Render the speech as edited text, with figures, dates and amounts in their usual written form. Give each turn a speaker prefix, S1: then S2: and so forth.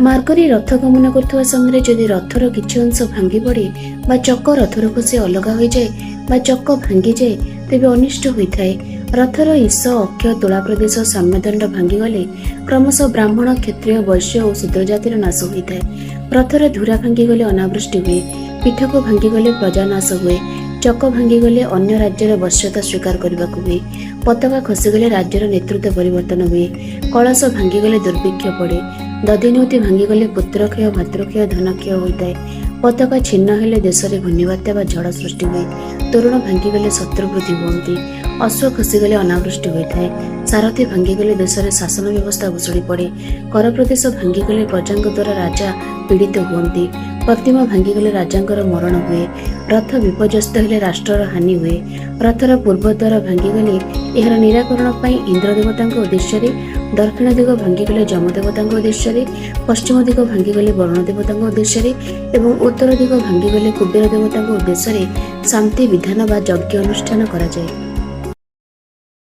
S1: ମାର୍ଗରେ ରଥ ଗମନ କରୁଥିବା ସମୟରେ ଯଦି ରଥର କିଛି ଅଂଶ ଭାଙ୍ଗି ପଡ଼େ ବା ଚକ ରଥରୁ ଖସି ଅଲଗା ହୋଇଯାଏ ବା ଚକ ଭାଙ୍ଗିଯାଏ, ତେବେ ଅନିଷ୍ଟ ହୋଇଥାଏ। ରଥର ଈଶ, ଅକ୍ଷ, ତୁଳା ପ୍ରଦେଶ, ସାମ୍ୟଦଣ୍ଡ ଭାଙ୍ଗିଗଲେ କ୍ରମଶଃ ବ୍ରାହ୍ମଣ, କ୍ଷତ୍ରିୟ, ବୈଶ୍ୟ ଓ ଶୂଦ୍ର ଜାତିର ନାଶ ହୋଇଥାଏ। ରଥର ଧୁରା ଭାଙ୍ଗିଗଲେ ଅନାବୃଷ୍ଟି ହୁଏ। ପୀଠକ ଭାଙ୍ଗିଗଲେ ପ୍ରଜାନାଶ ହୁଏ। ଚକ ଭାଙ୍ଗିଗଲେ ଅନ୍ୟ ରାଜ୍ୟର ବଶ୍ୟତା ସ୍ୱୀକାର କରିବାକୁ ହୁଏ। ପତାକା ଖସିଗଲେ ରାଜ୍ୟର ନେତୃତ୍ୱ ପରିବର୍ତ୍ତନ ହୁଏ। କଳସ ଭାଙ୍ଗିଗଲେ ଦୁର୍ଭିକ୍ଷ ପଡ଼େ। ଦଧିନଉତି ଭାଙ୍ଗିଗଲେ ପୁତ୍ରକ୍ଷୟ, ଭାତୃକ୍ଷୟ, ଧନକ୍ଷୟ ହୋଇଥାଏ। ପତାକା ଛିନ୍ନ ହେଲେ ଦେଶରେ ଘୂର୍ଣ୍ଣିବାତ୍ୟା ବା ଝଡ଼ ସୃଷ୍ଟି ହୁଏ। ତୋରଣ ଭାଙ୍ଗିଗଲେ ଶତ୍ରୁ ବୃଦ୍ଧି ହୁଅନ୍ତି। ଅଶ୍ୱ ଖସିଗଲେ ଅନାବୃଷ୍ଟି ହୋଇଥାଏ। ସାରଥି ଭାଙ୍ଗିଗଲେ ଦେଶରେ ଶାସନ ବ୍ୟବସ୍ଥା ଭୁଷୁଡ଼ି ପଡ଼େ। କରପ୍ରଦେଶ ଭାଙ୍ଗିଗଲେ ପ୍ରଜାଙ୍କ ଦ୍ୱାରା ରାଜା ପୀଡ଼ିତ ହୁଅନ୍ତି। ପ୍ରତିମା ଭାଙ୍ଗିଗଲେ ରାଜାଙ୍କର ମରଣ ହୁଏ। ରଥ ବିପର୍ଯ୍ୟସ୍ତ ହେଲେ ରାଷ୍ଟ୍ରର ହାନି ହୁଏ। ରଥର ପୂର୍ବଦ୍ୱାର ଭାଙ୍ଗିଗଲେ ଏହାର ନିରାକରଣ ପାଇଁ ଇନ୍ଦ୍ର ଦେବତାଙ୍କ ଉଦ୍ଦେଶ୍ୟରେ, ଦକ୍ଷିଣ ଦିଗ ଭାଙ୍ଗିଗଲେ ଯମ ଦେବତାଙ୍କ ଉଦ୍ଦେଶ୍ୟରେ, ପଶ୍ଚିମ ଦିଗ ଭାଙ୍ଗିଗଲେ ବରୁଣ ଦେବତାଙ୍କ ଉଦ୍ଦେଶ୍ୟରେ ଏବଂ ଉତ୍ତର ଦିଗ ଭାଙ୍ଗିଗଲେ କୁବେର ଦେବତାଙ୍କ ଉଦ୍ଦେଶ୍ୟରେ ଶାନ୍ତି ବିଧାନ ବା ଯଜ୍ଞ ଅନୁଷ୍ଠାନ କରାଯାଏ।